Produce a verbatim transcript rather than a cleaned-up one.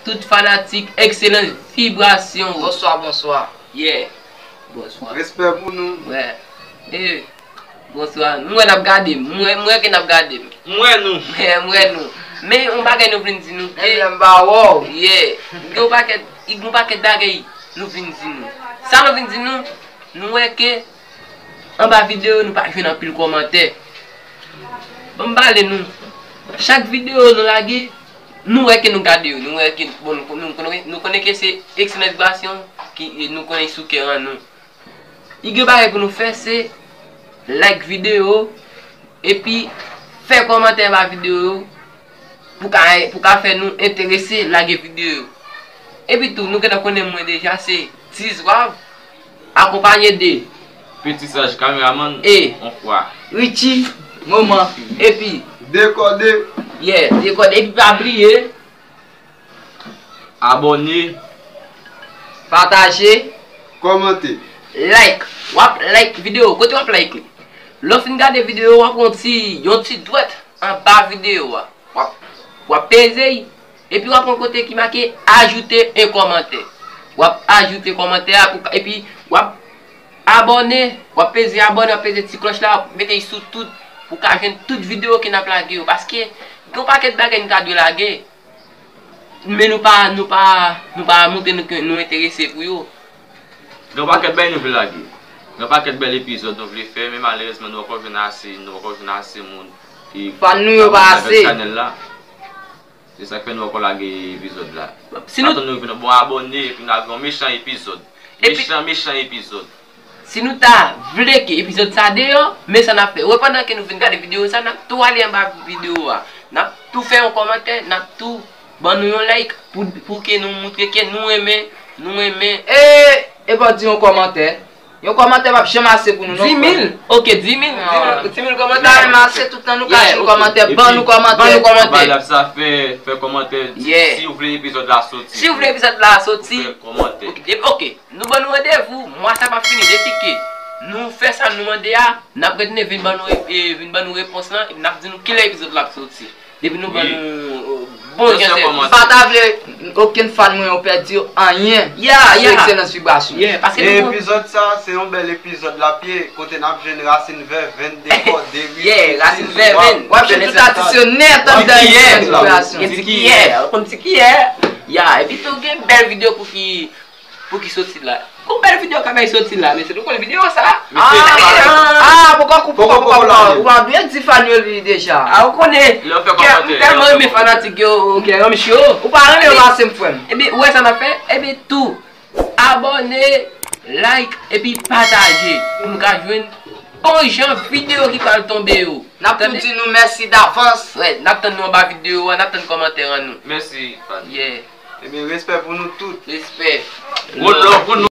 Tout fanatik, ekselans vibrasyon. Bonswa, bonswa. Yeah. Bonswa. Respè pou nou. Wè. E, bonswa. M wè n ap gade m. M wè, m wè ke n ap gade m. M wè nou. Yeah, m wè nou. Men yon bagay nou vin di nou ke. Menm lè m pa wè w. Yeah. Gen yon pakèt, gen yon pakèt bagay nou vin di nou. Sa nou vin di nou, nou wè ke anba videyo nou pa jwenn anpil kòmantè. Ban m pale nou. Chak videyo nou lage, nou wè ke nou gade yo, nou wè ke, bon, nou, nou, nou konnen, nou konnen ke se ekselans vibrasyon ki, nou konnen sou kè an nou. Li gen bagay pou nou fè, se like videyo, epi fè kòmantè anba videyo yo, pou ka, pou ka fè nou enterese lage videyo yo. Epi tou, nou gentan konnen mwen deja, se Tizwav, akonpanye de Peti Saj, kameramann, e on fwa. Richie, moman, epi Dekode. Yeah, Dekode, epi pa bliye. Abòne. Pataje. Kòmante. Like. W ap like videyo. Kote w ap like li? Lè w fin gade videyo, w ap wè yon ti, yon ti dwèt anba videyo a. W ap, w ap peze l. Epi w ap wè yon kote ki make ajoute un commentaire. W ap ajoute kòmantè a pou ka, epi w ap abòne. W ap peze abòne, w ap peze ti klòch la, w ap mete l sou tout pou w ka jwenn tout videyo ke n ap lage yo. Paske gen yon pakèt bagay n ta dwe lage. Men nou pa, nou pa, nou pa montre nou ke nou enterese pou yo. Gen yon pakèt bagay nou vle lage. Gen yon pakèt bèl epizòd nou vle fè, men malerezman nou poko jwenn ase, nou poko jwenn ase moun. E fan nou yo pa ase. Chanèl la. Se sa k fè nou poko lage epizòd la. Si nou, n ap tann nou vin yon bon abòne, epi n ap yon mechan epizòd. Epi mechan, mechan epizòd. Si nou ta vle ke epizòd sa deyò, men sa n ap fè. Wè, pandan ke nou fin gade videyo sa, n ap tou ale anba videyo a. N ap tou fè yon kòmantè, n ap tou ban nou yon like pou, pou ke nou montre ke nou renmen, nou renmen. E, e pa di yon kòmantè. Yon kòmantè p ap janm ase pou nou, non, frè m. Dis mil? Ok, dis mil, dis mil, dis mil kòmantè. N ta renmen ase tout tan nou ka jwenn kòmantè. Ban nou kòmantè. Ban nou kòmantè. Anba live sa, fè, fè kòmantè. Si w vle epizòd la soti. Si w vle epizòd la soti. Fè kòmantè. Ok, depi, ok. Nou ban nou randevou, mwa sa p ap fini, depi ke nou fè sa nou mande a, n ap retounen vin ban nou, e, vin ban nou repons lan, epi n ap di nou kilè epizòd la ap soti. Depi nou ban nou, e, bon jan sèvis. M pa ta vle okenn fan mwen yo pèdi anyen sou Ekselans Vibrasyon. Yeah, paske nou epizòd sa, se yon bèl epizòd l ap ye, kote n ap jwenn Rasin Vèvenn, Dekode, Rasin Vèvenn. W ap jwenn tout atis yo nèt anndan Ekselans Vibrasyon. Gen Ti Kiyè, ou konn Ti Kiyè. Ya, epi tou gen bèl videyo pou ki Pou ki soti la? Gon bèl videyo k ap bay soti la, mesye. Nou konn videyo sa? Ah, poko, poko, poko, poko, ou pa dwe di fan yo li deja. Ah, ou konnen. M tèlman renmen fanatik yo, ok, ranm cho. Ou pa renmen yo ase m, frè m. Epi, ou wè sa n ap fè? Epi tou, abòne, like, epi pataje. Pou nou ka jwenn bon jan videyo ki pral tonbe yo. N ap tou di nou mèsi davans. Wè, n ap tann nou anba videyo a, n ap tann kòmantè an nou. Mèsi, fan. Yeah. Ebyen, respè pou nou tout. Respè. One love pou nou.